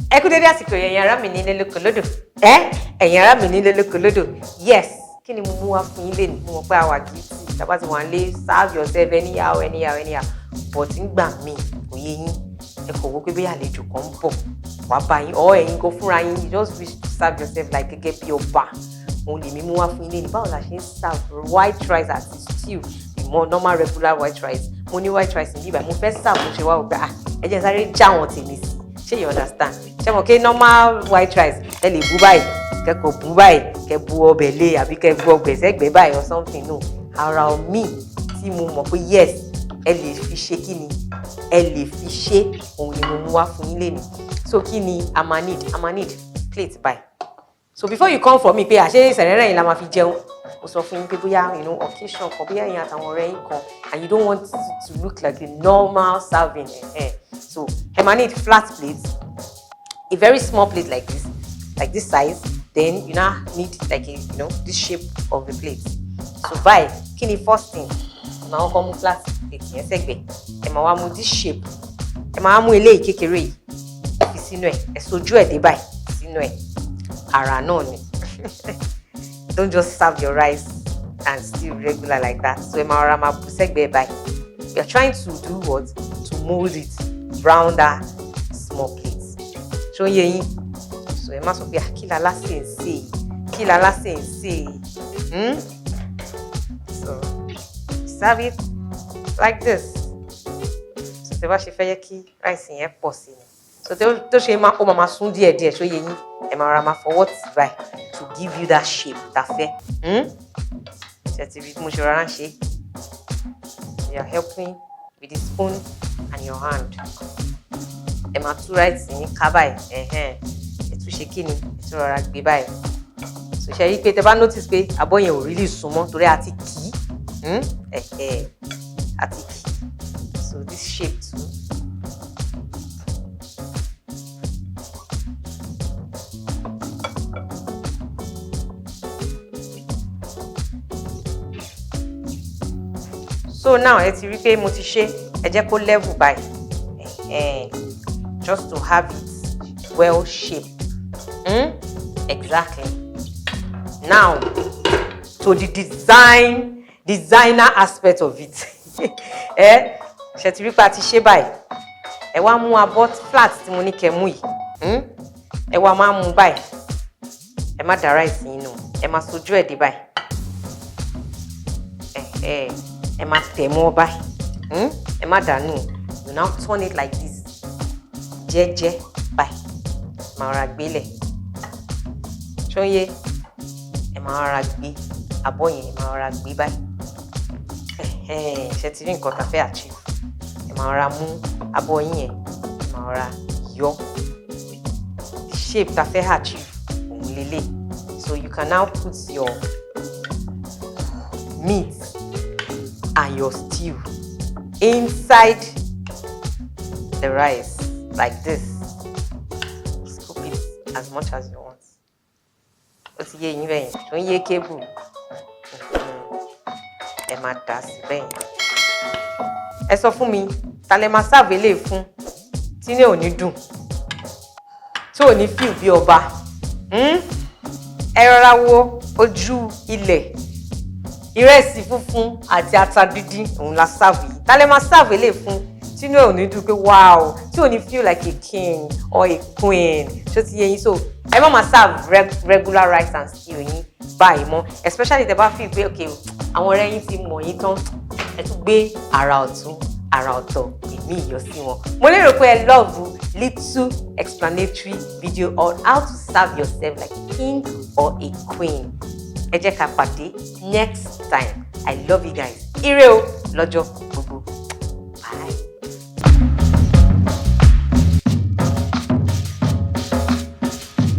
Ẹ kú dédé àsìkò, ẹ̀yin ará mi nílé lóko lódò. Ẹ ẹ̀yin ará mi nílé lóko lódò, yes, kí ni mo mú wá fún yín lẹ́nu? Mo mọ̀ pé àwa guilty tàbá ti wà lé serve yourself anyhow, anyhow, anyhow, but ńgbà míì, kò yé yín, ẹ kò wò pé bí àlejò kan ń bọ̀ wá bá yín or ẹ̀yin gan fúnra yín, you just wish to serve yourself like gẹ́gẹ́ bí ọba. Òun lèmi mú wá fún yín lẹ́nu. Báwo la ṣe ń serve white rice àti stew? Ìmọ̀ normal regular white rice. Mo ní white rice níbí báyìí, mo fẹ́ serve. Mo ṣe wá wò pé, ah, ẹ jẹ́ sáré já wọn tèmi sí. Ṣé you understand? Ṣé mo kí normal white rice, ẹ lè bú báyìí, kẹ́kọ̀ọ́ bú báyìí, kẹ́ bu ọbẹ̀ lé, àbí kẹ́ bu ọbẹ̀ sẹ́gbẹ̀ẹ́ báyìí or something? No, ara mi tí mo mọ̀ pé yes, ẹ lè fi ṣe, kí ni ẹ lè fi ṣe, òun ni mo mú wá fún yín lénìí. So kí ni a máa need? A máa need plate báyìí. So before you come for me pé àṣé sẹ̀rẹ̀rẹ̀ yìí la máa fi jẹun, mo sọ fún yín pé bóyá occasion kan, bóyá ẹ̀yin àtàwọn ọ̀rẹ́ yín kan, and you don't want it to look like a normal serving. So ẹ máa need flat plate, a very small plate like this, like this size. Then you now need like a this shape of the plate. So báyìí, kí ni first thing? Ẹ máa kọ́kọ́ mú flat plate yẹn sẹ́gbẹ̀ẹ́. Ẹ máa wá mú this shape, ẹ máa wá mú eléyìí kékeré yìí, fi sínú ẹ. Ẹ sojú ẹ dé báyìí sínú ẹ. Ara náà ni, don't just serve your rice and stew regular like that. So ẹ máa rọra máa bù sẹ́gbẹ̀ẹ́ báyìí. You are trying to do what? To mold it round that small plate. Ṣó ń yé yín? So ẹ má sọ pé, kí la lásè ń sè é, kí la lásè ń sè é. So serve it like this. So tẹ bá ṣe fẹ́ yẹ kí rice yẹn pọ̀ sí ni, so tó ṣe máa ó máa sún díẹ̀díẹ̀. Ṣó yé yín? Ẹ máa ra máa fọwọ́ tì báyìí to give you that shape tá a fẹ́. Ṣe ti rí bí mo ṣe rọra ń ṣe? You are helping with the spoon and your hand. Ẹ máa tú rice yín ká báyìí. Ẹ̀hẹ́n, ẹ tún ṣe kí ni? Ẹ tún rọra gbé báyìí. So ṣe rí pé tẹ bá notice pé abọ́ yẹn ò really sún mọ́ torí a ti kì í, ẹ̀hẹ́, a ti kì í. So this shape too. So now ẹ ti rí pé mo ti ṣe. Ẹ jẹ́ kó level báyìí, just to have it well shaped. Exactly. Now to the designer aspect of it. Ẹ ṣe ti rí pé a ti ṣe báyìí. Ẹ wá mú abọ́ flat tí mo ní kẹ́ mú yìí. Ẹ wá máa mú báyìí. Ẹ má dá rice yín nù. Ẹ máa sojú ẹ̀ dé báyìí. Ẹ ẹ máa tẹ̀ mọ́ báyìí. Ẹ má dànù. You now turn it like this, jẹ́jẹ́ báyìí. Máa ra gbélẹ̀. Ṣó ń yé? Ẹ máa ra gbé abọ́ yẹn, ẹ máa ra gbé báyìí. Ṣe ti rí nǹkan tá a fẹ́ achieve? Ẹ máa ra mú abọ́ yín yẹn, ẹ máa ra yọ. Shape tá a fẹ́ achieve òun lélẹ̀. So you can now put your meat and your stew inside the rice like this. Scoop it as much as you want. Ó ti yé yín bẹ́yẹn? Tó ń yé kébù, ẹ máa dà sí bẹ́yẹn. Ẹ sọ fún mi, ta lẹ máa serve eléyìí fún tí ní ò ní dùn, tí ò ní feel bí ọba? Ẹ rọra wo ojú ilẹ̀. Ìrẹsì funfun àti ata díndín òun la serve yìí. Ta lẹ máa serve eléyìí fún tí inú ẹ̀ ò ní dùn pé wow, tí ò ní feel like a king or a queen? Ṣó ti yé yín? So ẹ má máa serve regular rice and stew yín báyìí mọ́, especially tẹ́ bá feel pé okay, àwọn ọ̀rẹ́ yín ti mọ̀ yín tán. Ẹ tún gbé àrà ọ̀tún, àrà ọ̀tọ̀ èmi ìyọ sí wọn. Mo lérò pé ẹ love little explanatory video on how to serve yourself like a king or a queen. Ẹ jẹ́ ká pàdé next time. I love you guys. Ire o lọ́jọ́ gbogbo. Bye.